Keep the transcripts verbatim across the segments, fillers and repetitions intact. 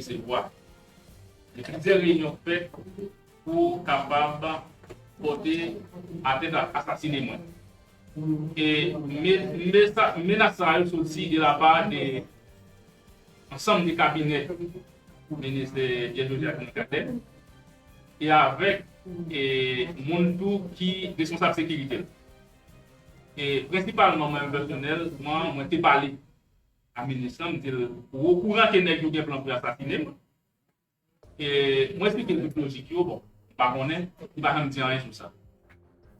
resevwa. Gen plizyè reyinyon k fèt pou kapab pòte atèt a asasine mwen. E me, me sa, menas sa yo soti de la pa de ansanm de kabinè minis Pierre José ak Jean Cadet e avèk e moun tou ki responsab sekirite l. E prensipalman mwen pèsonèlman, mwen te pale a minis lan, m di l, ou okouran ke nèg yo gen plan pou asasine m? E mwen esplike l tout lojik yo, bon, m pa konnen, li pa janm di anyen sou sa.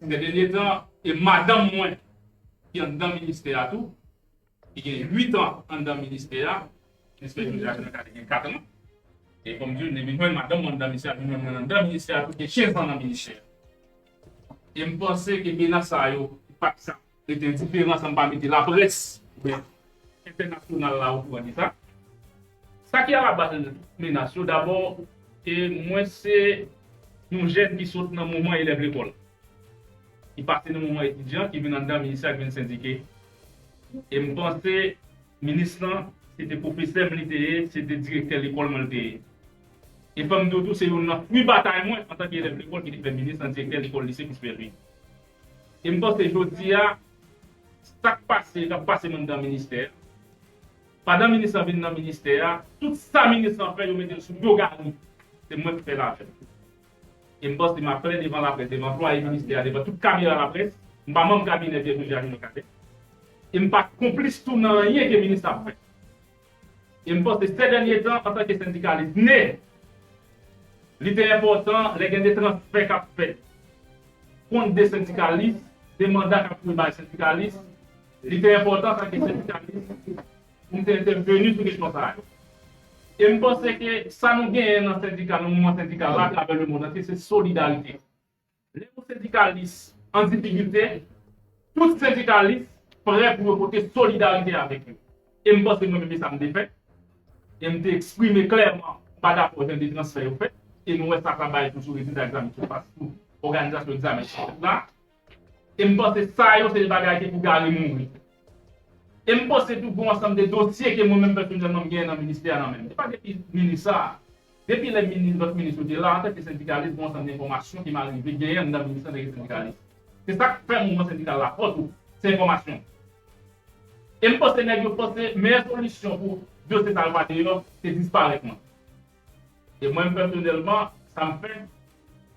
Sè dènye tan, e madanm mwen, ki anndan ministè a tou, ki gen uit an anndan ministè a, Enspektè Jean Cadet gen kat an. E kòm di, li vin jwenn madanm mwen anndan ministè a, vin jwenn mwen anndan ministè a, tou gen kenz an nan ministè a. E m panse ke menas sa yo, pa t sa rete endiferan san m pa mete laprès oubyen entènasyonal la okouran de sa. Sa ki alabaz menas yo, dabò, e mwen se yon jèn ki sot nan mouvman elèv lekòl. Ki pase nan mouvman etidyan, ki vin anndan ministè a, ki vin sendike. E m panse minis lan, se te pwofesè m li te ye, se te direktè lekòl mwen li te ye. E fò m di w tou, se youn nan fwi batay mwen antanke elèv lekòl ki te fè minis lan direktè lekòl lise Prince Pierre Louis. E m panse jodi a, sa k pase, k ap pase m anndan ministè a, pandan minis lan vin nan ministè a, tout sa minis lan fè, yo mete l sou do Gary. Se mwen k fè l avè l. E m panse m ap klè devan laprès, devan anplwaye ministè a, devan tout kamera laprès. M pa manm kabinè Pierre José ak Jean Cadet. E m pa konplis tou nan anyen ke minis la ap fè. E m panse sè dènye tan, antanke sendikalis ne, li te enpòtan, lè gen de transfè k ap fèt kont de sendikalis, de manda k ap voye bay sendikalis, li te enpòtan antanke sendikalis pou m te entèveni sou kesyon sa yo. E m panse ke sa nou genyen nan sendika, nan mouvman sendikal la, atravè lemonn antye, se solidarite. Lè yon sendikalis an difikilte, tout sendikalis prè pou yo pote solidarite avèk yo. E m panse mwen menm, e sa m te fè. E m te eksprime klèman, m pa dakò jan de transfè yo fèt. E nou wè sa k ap bay tou sou rezilta egzamen sou pas tou, òganizasyon egzamen ki fèt la. E m panse sa yo se de bagay ki pou Gary mouri. E m panse tou gon ansanm de dosye ke mwen menm pèsonèlman m genyen nan ministè a nan men m. Se pa depi minis sa, depi lè minis, lòt minis yo te la, antanke sendikalis, gon ansanm de enfòmasyon ki m arive genyen anndan minis lan antanke sendikalis. Se sa k fè mouvman sendikal la fò tou, se enfòmasyon. E m panse nèg yo panse meyè solisyon pou dosye sa yo pa deyò, se disparèt mwen. E mwen menm pèsonèlman, sa m fè,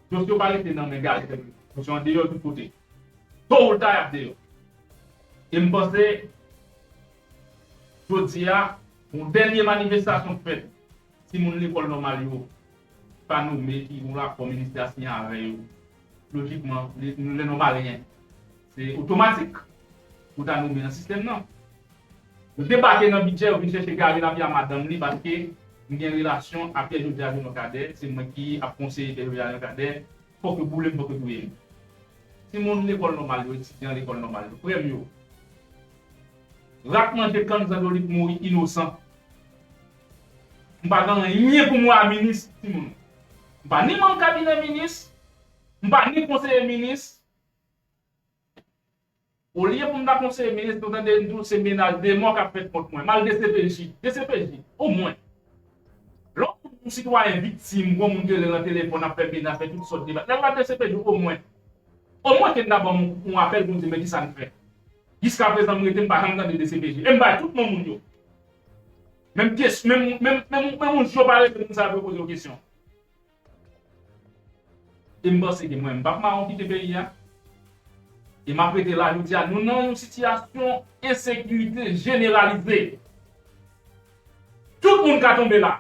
dosye yo pa rete nan men Gary Terry. Dosye yo andeyò tout kote. To ou ta y ap deyò. E m panse, jodi a, yon dènye manifestasyon k fèt, timoun lekòl nòmal yo pa nome ki yon rapò ministè a siyen avè yo. Lojikman, lè, lè nòmalyen, se otomatik pou ta nome nan sistèm nan. Yo debake nan bidjè, yo vin chèche Gary Lapierre a madanm li, paske m gen relasyon a Pierre José ak Jean Cadet, se mwen ki ap konseye Pierre José ak Jean Cadet, fòk yo boule m, fòk yo touye m. Timoun lekòl nòmal yo, etidyan lekòl nòmal yo, frè m yo, rat manje kann zandolit mouri inosan. M pa gen anyen pou m wè a minis, timoun. M pa ni manm kabinè minis, m pa ni konseye minis. Olye pou m ta konseye minis, nou tande m di w se menaj de mò k ap fèt kont mwen. M al D C P J. D C P J, omwen. Lè yon sitwayen viktim, gon moun ki rele l nan telefòn, ap fè menas, fè tout sòt deba. Lè l al D C P J, omwen. Omwen ke n ta ban m yon apèl pou m di men kisa n fè. Jiskaprezan m rete, m pa janm tande D C P J. E m bay tout non moun yo. Menm kes, menm, menm, menm, menm yon jou yo pa rele moun sa yo pou yo poze yo kesyon. E m panse ke mwen, m p ap mawon kite peyi a. E m ap rete la jodi a. Nou nan yon sitiyasyon ensekirite jeneralize. Tout moun ka tonbe la.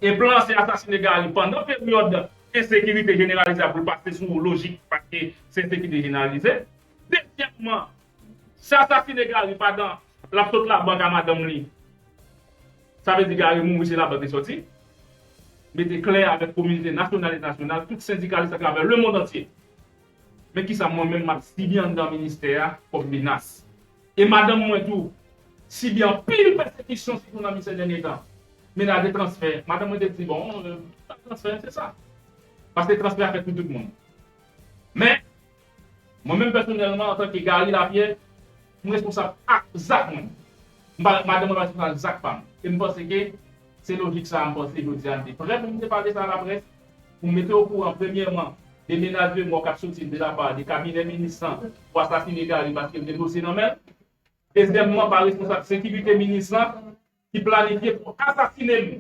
E plan an se asasine Gary pandan peryòd ensekirite jeneralize a pou l pase sou lojik paske se ensekirite jeneralize. Dezyèmman, se asasine Gary pandan l ap sot labank a madanm li. Sa vle di Gary mouri, se labank li soti. Mete klè avèk kominote nasyonal entènasyonal, tout sendikalis atravè lemonn antye. Men kisa mwen menm m ap sibi anndan ministè a kòm menas. E madanm mwen tou sibi anpil pèsekisyon, sitou nan misye dènye tan. Menaje transfè. Madanm mwen te di, bon, euh, transfè, se sa. Paske transfè a fèt pou tout moun. Men, mwen menm pèsonèlman, antanke Gary Lapierre, m responsab ak zak mwen. M pa, madanm mwen pa responsab ak zak pa m. E m panse ke Se lojik sa a, m panse jodi a, m te prè pou m te pale sa a laprès, pou m mete okouran, premyèman, de menas de mò k ap soti de lapa de kabinè minis lan pou asasine Gary paske l gen dosye nan men l. Dezyèmman, pa responsab sekirite minis lan ki planifye pou asasine m.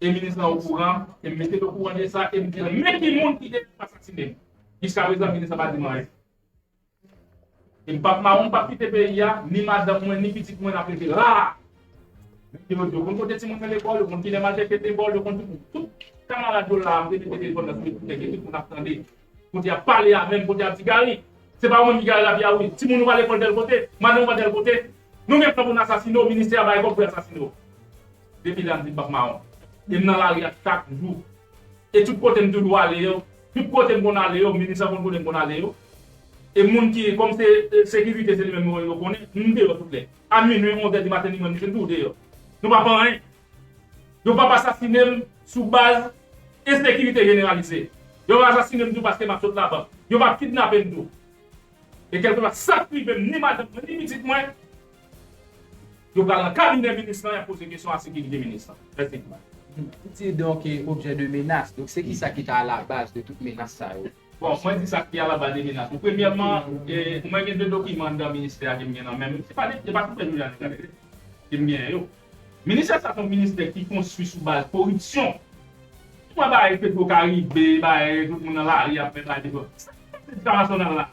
E minis lan okouran, e m mete l okouran de sa, e m di l men ki moun ki te asasine m. Jiskaprezan, minis lan pa di m anyen. E m p ap mawon, m p ap kite peyi a, ni madanm mwen, ni pitit mwen, n ap rete la a. Yo, yo konn kote timoun nan lekòl, yo konn kilè m al chèche lekòl, yo konn tout, tout kamarad yo la, m te mete telefòn nan sou tout nèg yo, tout moun ap tande. Kote y ap pale a menm, kote y ap di Gary. Se pa ou menm ki Gary Lapyè, wi. Timoun ou pa lekòl tèl kote, madanm ou pa tèl kote. Nou gen plan pou n asasine w, ministè a bay kòb pou y asasine w. Depi la, m di m p ap mawon. E m nan lari a chak jou. E tout kote m toujou ale yo, tout kote m konn ale yo, minis lan konn kote m konn ale yo. E moun ki, kòm se e, sekirite, se li menm yo, yo konnen, m deyò tout lè. A minwi, onz è di maten, li mwen, misye toujou deyò. Nou p ap anyen. Yo p ap asasine m sou baz ensekirite jeneralize. Yo p ap asasine m tou paske m ap sot labank. Yo p ap kidnape m tou. E kèlkeswa sa k rive m, ni madanm mwen, ni pitit mwen, yo pral nan kabinè minis lan, y ap poze kesyon a sekirite minis lan. Mèsi. Ou di donk e objè de menas. Donk se ki sa ki ta a la baz de tout menas sa yo? Bon, mwen di sa ki a la baz de menas yo. Premyèman, e, mwen gen de dokiman anndan ministè a ke m gen nan men m. Se pa de, se pa sou fè jodi a nou gade ke m gen yo. Ministè sa se yon ministè ki konstwi sou baz koripsyon. Mwen bay Petro Karibe, bay tout moun nan lari ap fè bay Petro. Sa ki pase nan nasyonal la?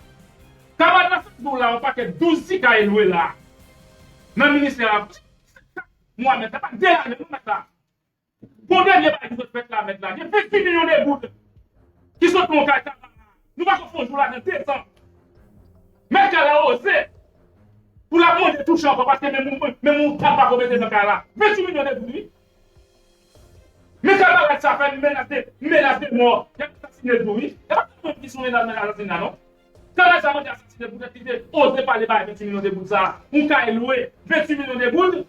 Kamarad la sot di w la, yon pakèt douz ti kay lwe la. Nan ministè a, mwa mèt la, pa de lane non mèt la. Bon dènye bagay ki sot fèt la, mèt la, gen venntuit milyon de goud ki sot nan kay sa la. Nou pa konn fè yon jou la nan dezan. Mèt kay la oze pou l ap mande touche ankò, paske menm, menm yon tab pa konn mete nan kay la. Venntuit milyon de goud, wi. Men kamarad sa fè menas de, menas de mò. Y ap asasine l tou, wi. E pa tout moun ki sou menas, menas asasina, non. Kamarad sa mande asasine poutèt li te oze pale bay venntuit milyon de goud sa. Yon kay lwe, venntuit milyon de goud.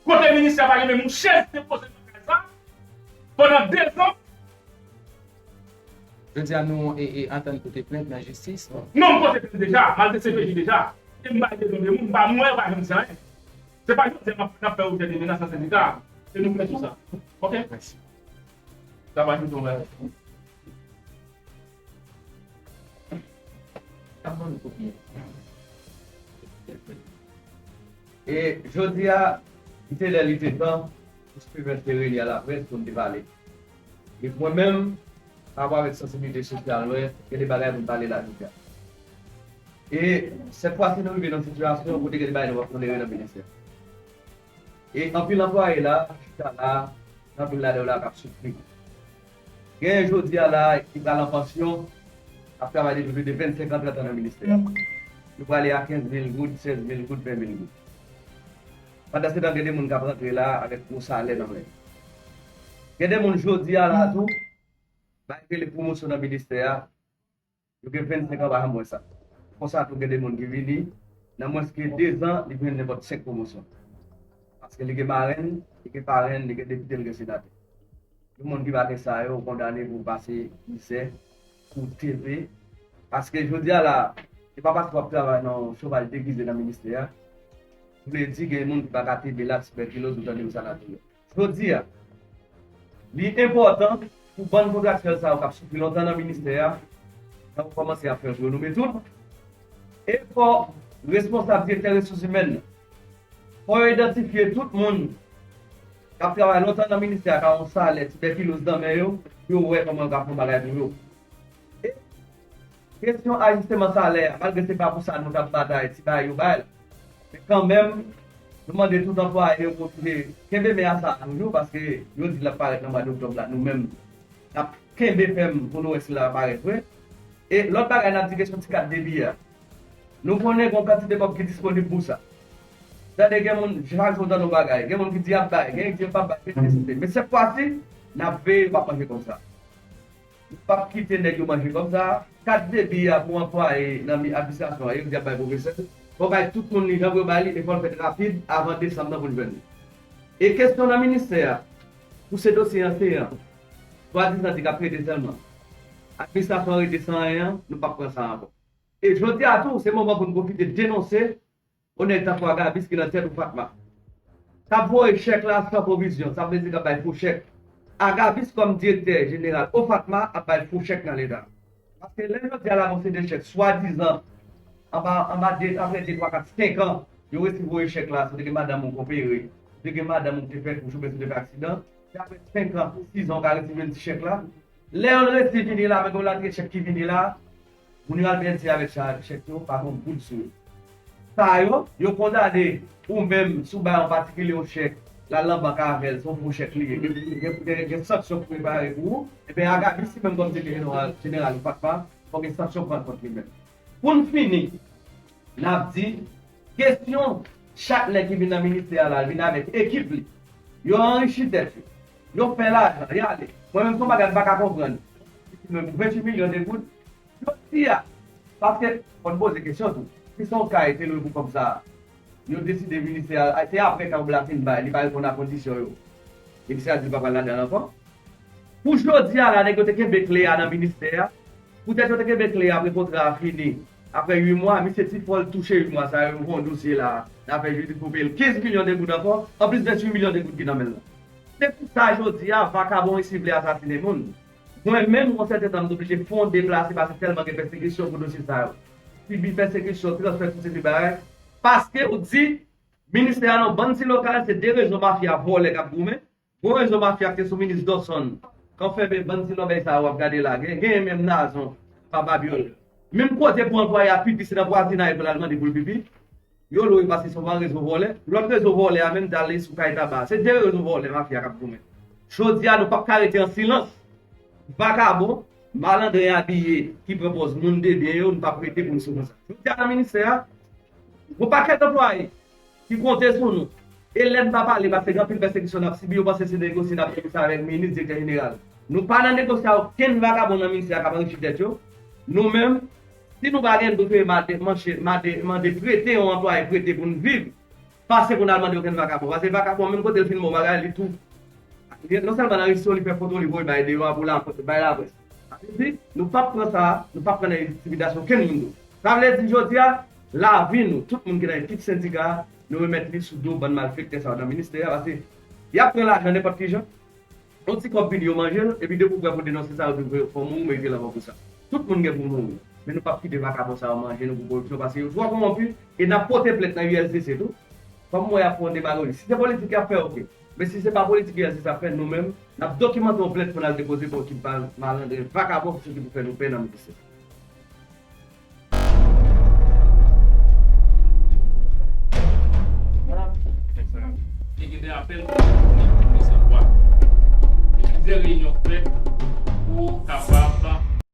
Kote ministè pa gen menm yon chèz depoze nan kay sa. Pandan dezan. Jodi a nou e, e antann pote plent nan jistis. Non, m pote plent deja, m al D C P J deja. E m bay dezan de moun, m pa mwen, pa janm di anyen. Se pa jodi a n ap, n ap fè objè de menas nan sendika. Se nou k fè tou sa. Ok? Mèsi. Sa pa jodi a. E jodi a, li te lè, li te tan pou Steven te rele a laprès pou n te pale. E mwen menm, pa rapò avèk sansibilite sosyal mwen, gen de bagay pou n pale la jodi a. E sèt fwa si nou rive nan sitiyasyon kote gen de bagay nou p ap tolere nan ministè. E anpil anplwaye la, chita la, anpil ladan yo la k ap soufri. Genyen jodi a la ki pral an pansyon, ap travay depi plis de vennsenk an, trant an nan ministè a. Yo prale a kenz mil goud, sèz mil goud, ven mil goud. Pandansetan, gen de moun k ap rantre la avèk gwo salè nan men. Gen de moun jodi a la tou, malgre li pwomosyon nan ministè a, yo gen vennsenk an pa janm wè sa. Konsa tou gen de moun ki vini, nan mwens ke dezan, li jwenn nenpòt senk pwomosyon. Paske li gen marenn, li gen parenn, li gen depite, li gen senatè. Tout moun ki pa gen sa yo kondane pou pase mizè, pou T V. Paske jodi a la, se pa paske w ap travay nan yon chomaj degize nan ministè a, vle di gen moun ki pa ka kenbe la, tibèkiloz, ou tande yo sa nan tou. Jodi a, li enpòtan pou bann kontraktyèl sa yo k ap soufri lontan nan ministè a, fò yo kòmanse ap fè jou yo, nou mete tout. E fò responsab direktè resous imèn nan, fò yo idantifye tout moun k ap travay lontan nan ministè a, k a yon salè, tibèkiloz nan men yo, pou yo wè kòman yo ka fè yon bagay pou yo. E kesyon ajisteman salè a, malgre se pa pou sa nou t ap batay, ti bagay yo bay la. Men kanmenm, nou mande tout anplwaye yo pou kenbe men a sa a toujou, paske yo di l ap parèt nan mwa doktòb la, nou menm, n ap kenbe fèm pou nou wè si l ap parèt vre. E lòt bagay, n ap di kesyon ti kat debi a. Nou konnen gen yon kantite kòb ki disponib pou sa. Tande gen moun, chak jou w tande yon bagay, gen moun ki di y ap bay, gen ki di yo p ap bay, men se, men sèt fwa si, n ap veye yo p ap manje kòb sa. Nou p ap kite nèg yo manje kòb sa a. Kat debi a pou anplwaye nan mi-, administrasyon an, yo di y ap bay pwofesè. Fò bay tout moun li jan pou yo bay li, e fò l fèt rapid avan desanm nan pou n jwenn li. E kesyon nan ministè a, pou se dosye anseyan, swadizan di k ap trete sèlman. Administrasyon an rete san anyen an, nou p ap pran sa ankò. E jodi a tou, se moman pou n pwofite denonse yon nèg tankou Agabis ki nan tèt ou Fatma. k ap voye chèk la san pwovizyon, sa vle di k ap bay fo chèk. Agabis kòm direktè jeneral OFATMA ap bay fo chèk nan Leta. Paske lè jodi a la, bon, se de chèk, swadizan, anba, anba de, apre de, twa, kat, senk an, yo resi voye chèk la, si w te gen madanm ou k opere, si w te gen madanm ou k te fè kouch, oubyen si w te fè aksidan, se apre senk an, sis an, ou ka resevwa ti chèk la. Lè yo resi vini la, men gen yon latriye chèk ki vini la, moun yo al B N C avèk cha-, chèk yo, pa gen yon goud sou yo. Sa yo, yo kondane ou menm si w bay yon patikilye yon chèk, l al nan bank avè l, se yon fo chèk li ye. Gen, gen, gen, gen sanksyon ki prepare pou ou. Ebyen, Agabis li menm kòm direktè jeneral, jeneral OFATMA, fò gen sanksyon pran kont li menm. Pou n fini, n ap di, kesyon chak nèg ki vin nan ministè a la, vin avèk ekip li. Yo anrichi tèt yo. Yo fè lajan, y ale. Mwen menm, se yon bagay m pa ka konprann. Mwen, pou venntuit milyon de goud, jodi a, paske, fò n poze kesyon tou. Si se yon kay te lwe pou kòb sa a, yo deside ministè a, se apre kòb la fin bay, li pa reponn a kondisyon yo. Ministè a di li pa pral ladan l ankò. Pou jodi a la, nèg yo te kenbe kle a nan ministè a. Poutèt yo te kenbe kle a apre kontra a fini, apre uit mwa, misye ti fò l touche uit mwa sa yo, yo fè yon dosye la, nan afè jiridik pou peye l kenz milyon de goud ankò, anplis venntuit milyon de goud ki nan men l lan. Se pou sa jodi a, vakabon isi vle asasinen moun. Mwen menm, yon sèten tan, m te oblije fè yon deplase paske tèlman gen pèsekisyon pou dosye sa yo. Sibi pèsekisyon, transfè, tout seri de bagay. Paske ou di, ministè a nan bann ti lokal, se de rezo mafya vòlè k ap goumen. Gon rezo mafya ki te sou minis Dawson, k anfèmen bann ti lòbèy sa yo w ap gade la. Gen, genyen menm Nazon, pa Babyòl. Menm kote pou anplwaye a pipi, se nan vwazinay pou l al mande pou l pipi. Yo lwe paske se yon rezo vòlè. Lòt rezo vòlè a menm t ale sou kay taba. Se de rezo vòlè mafya k ap goumen. Jodi a, nou p ap ka rete an silans. Vakabon, malandren abiye ki pran pòz moun de byen yo, nou p ap rete pou n sou konsa. Jodi a nan ministè a, gon pakèt anplwaye ki konte sou nou. E lè n pa pale, paske gen anpil pèsekisyon n ap sibi, yo panse se negosye n ap negosye avèk minis, direktè jeneral. Nou pa nan negosye ak okenn vakabon nan ministè a k ap anrichi tèt yo. Nou menm, si nou pa gen dwe fè mande, manche, mande, mande prete yon anplwaye prete pou n viv, pase pou n al mande okenn vakabon. Paske vakabon, menm kote l fin bon bagay, li tou. Non sèlman nan resi yo, li fè foto, li voye bay deyò a pou la, bay laprès. Sa vle di, nou p ap pran sa, nou p ap pran nan entimidasyon okenn moun tou. Sa vle di, jodi a, lavi nou, tout moun ki nan ekip sendika a, nou remèt li sou do bann malfektè sa yo nan ministè a, paske y ap pran lajan nenpòt ki jan. Yon ti kòb vini, yo manje l, epi depi w prè pou denonse sa, yo di w fò mouri, merite lanmò pou sa. Tout moun gen pou mouri. Men nou p ap kite vakabon sa yo manje nou pou koripsyon, paske yo twò kòwonpi, e n ap pote plent nan U L C C tou. Kòm mwen, y ap fè yon demagoji. Si se politik y ap fè, oke. Men si se pa politik U L C C ap fè, nou menm, n ap dokimante yon plent pou n al depoze pou ekip mal-, malandren vakabon ki soti pou fè nou pè nan ministè. Te gen de apèl pou komisè bwa. Te plizyè reyinyon fèt.